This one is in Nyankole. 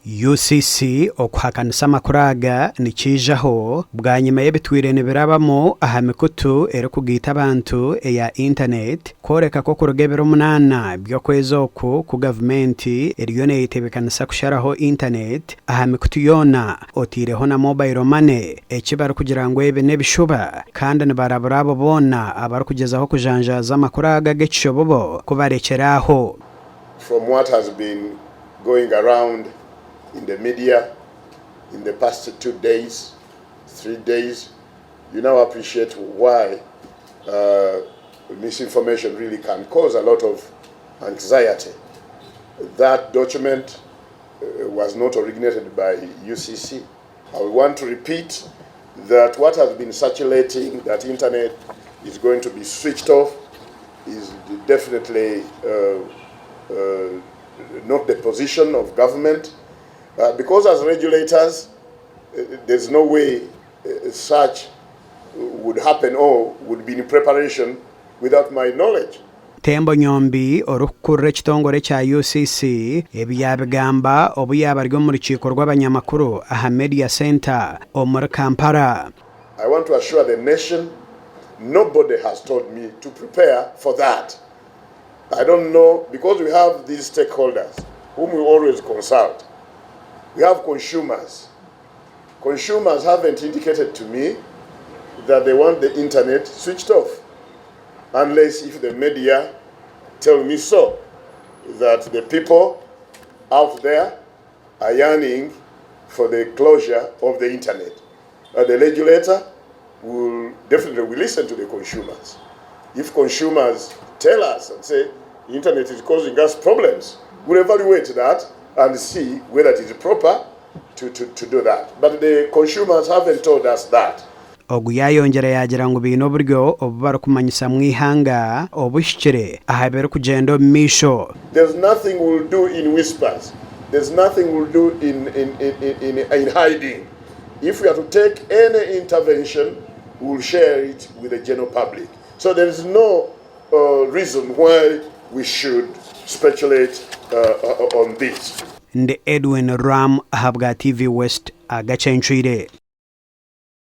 UCC okuhakanisa amakuru aga nikiijaho bwanyima y'ebitwire nibirabamu aha mikutu erikugaita abantu eya intaneti kworeka ku okuruga ebiro munaana by'okwezi oku ku gavumenti eriyo neyetebeekanisa kusharaho intaneti aha mikutu yoona oteireho na mobile money eki barikugira ngu ebi n'ebishuba kandi nibarabura abo boona abarikugyezaho kujanjaaza amakuru aga ag'ekishobobo kubarekyera aho. From what has been going around in the media in the past 2 days, 3 days, you now appreciate why misinformation really can cause a lot of anxiety. That document was not originated by UCC. I want to repeat that what has been circulating, that internet is going to be switched off, is definitely not the position of government. Because as regulators, there's no way such would happen or would be in preparation without my knowledge. Thembo Nyombi orikukurira ekitongore kya UCC ebi yaabigamba obu yaaba ari omu rukiiko rw'abanyamakuru aha Media Centre omuri Kampala. I want to assure the nation nobody has told me to prepare for that. I don't know, because we have these stakeholders whom we always consult. We have consumers. Consumers haven't indicated to me that they want the internet switched off, unless if the media tell me so, that the people out there are yearning for the closure of the internet. The regulator will definitely will listen to the consumers. If consumers tell us and say the internet is causing us problems, we'll evaluate that and see whether it is proper to do that. But the consumers haven't told us that. Ogu yaayongyera yaagira ngu baine oburyo obu barikumanyisamu eihanga obuhikire aha birikugyenda omu maisho. There's nothing we'll do in whispers. There's nothing we'll do in hiding. If we are to take any intervention, we'll share it with the general public. So there is no reason why we should speculate on this. Ndi Edwin Ram ahabwa TV West agacencwire.